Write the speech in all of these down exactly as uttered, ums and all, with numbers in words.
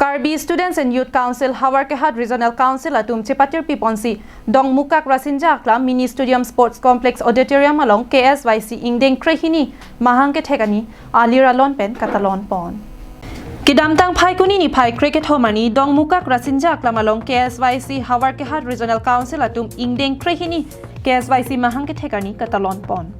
Karbi Students and Youth Council, Howraghat Regional Council atum chepatirpi ponsi Dongmukak Rasinja Aklam Mini Stadium Sports Complex Auditorium along K S Y C ingdeng krehini mahang kethek arni alir alon pen katalon pon. Kedamtang Phaikuni niphai krekethom arni Dongmukak Rasinja Aklam along K S Y C Howraghat Regional Council atum ingdeng krehini K S Y C mahang kethek arni katalon pon.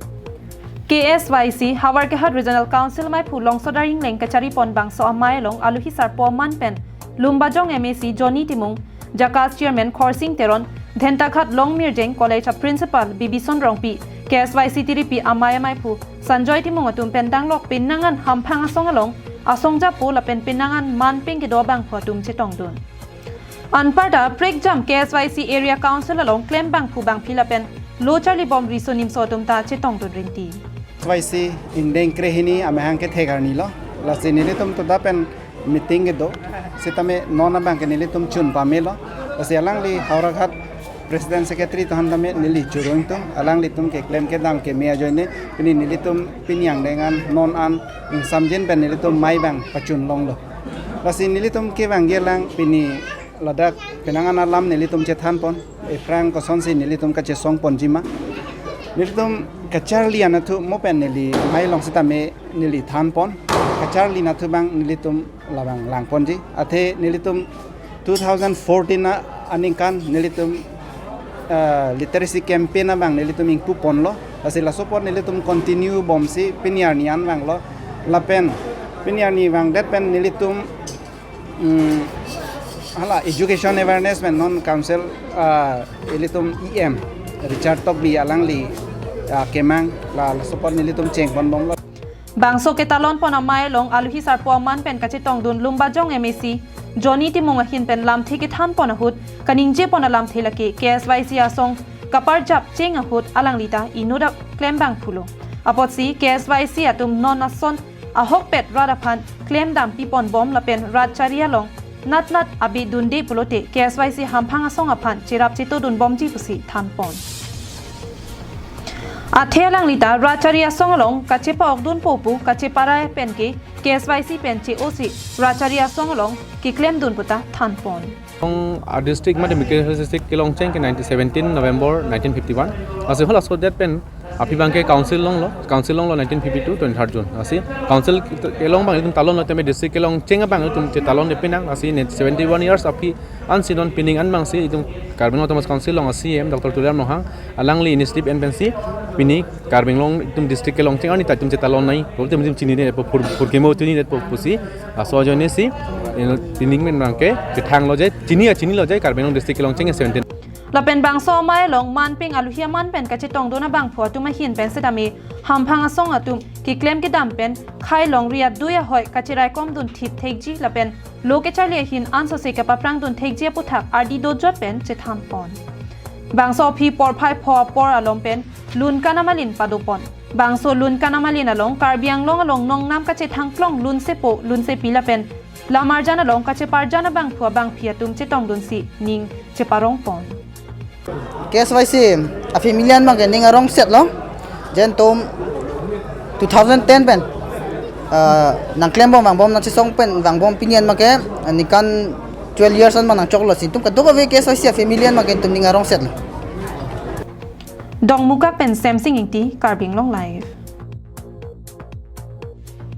K S Y C Howraghat Regional Council maiphu Longsodar Engleng kachari pon bangso amei along aluhi sarpo aman pen Lumbajong M A C Johnny Timung, JACAS Chairman Khorsing Teron, Dhentaghat Longmirjeng College a Principal Bibison Rongpi, K S Y C tiripi amei amaiphu Sanjoy Timung atum pen danglok penang an hamphang asong along asong japo lapen penang an manpeng kedo abangphu atum chetongdun. Anparta prekjam K S Y C Area Council along klem bangphu bangphi lapen lo charli bom riso nimso atum ta chetongdun rinti. K S Y C ingdeng krehini amahang kethek arni lo. Lasi nelitum toda pen meeting kedo. Sitame non abang ke nelitum chun pamelo. Lasi alangli Howraghat President Secretary tohan tame neli churung tum. Alanglitum keklem kedam keme ajoine pini nelitum pini angdeng an non an ingsamjin pen nelitum mei bang pachun longlo. Lasi nelitum kevang gelang pini ladak penang an alam nelitum chethan pon. Ephrang kosonsi nelitum kachesong ponji ma. Nelitum kacharli anatthu mo pen neli mei along sitame neli than pon. Kacharli anatthu bang nelitum labang lang ponji. Athe nelitum two thousand fourteen a aningkan nelitum, eh, literacy campaign abang nelitum ingpu ponlo. Lasi laso apor nelitum continue bomsi pini arni an vanglo. Lapen pini arni vangdet pen nelitum, mm, hala education awareness pen non council, ah, ilitum E M Richard Tokbi alangli, ah, kemang la laso apor nelitum cheng pon bomlo. Bangso ketalon pon amei along aluhi sarpo aman pen kachetongdun Lumbajong M A C Johnny Timung ahin pen lamthe kethan pon ahut kaningje pon alamthe lake K S Y C asong kaparjap cheng ahut alangli ta inut aklem bangphulo. Apotsi K S Y C atum non ason ahokpet rat aphan klem dampi pon bom lapen rat chari along natnat abe dunde pulote K S Y C hamphang asong aphan cherap chetodun bomji pusi than pon. Athe alangli ta rat chari asong along kachepa-okdunpo pu kacheparai pen ke K S Y C pen che-osi rat chari asong along keklemdun pu ta than pon. Hong a district mate Mikir Hills district kelong cheng ke nineteen seventeen November nineteen fifty-one. Lasi halaso det pen aphi abang ke council longlo, council longlo nineteen fifty-two twenty-third June. Lasi council kelong abang itum talonlo tame district kelong cheng abang itum chetalon de penang. Lasi ne seventy-one years aphi ansi non pining an abangsi itum Karbi Anglong Autonomous Council along a C M Doctor Tuliram Ronghang alangli initiative en pensi pini Karbi Anglong itum district kelong cheng arni ta itum chetalon nai. Itum itum chinine po phur, phur kemo chinine po pusi laso ajoine si, eh, pining pen abang ke kethanglo je, chini a chinilo je Karbi Anglong district kelong cheng seventeen. Lapen bangso amei along manpeng aluhi aman pen kachetongdun abangphu atum ahin pen setame hamphang asong atum keklem kedam pen khai longri adui ahoi kacheraikomdun thip thekji lapen lo kecharli ahin ansose kapaphrangdun thekji aputhak ardi dojot pen chethan pon. Bangso aphi porphai pho apor along pen lunkan amalin pado pon. Bangso lunkan amalin along Karbi Anglong along nongnam kachethangklong lunsepo lunsepi lapen lamarjan along kacheparjan abangphu abangphi atum chetongdunsi ning cheparong pon. K S Y C a family an abang ke ning arong setlo. Jen tum two thousand ten pen, ah, nangklem bom vangbom nangchesong pen vangbom pini an abang ke, ah, ningkan twelve years an abang nangchoklo, si itum kadokave K S Y C a family an abang ke itum ning arong setlo. Dongmukak pen Semsing Ingti, Karbi Anglong Live.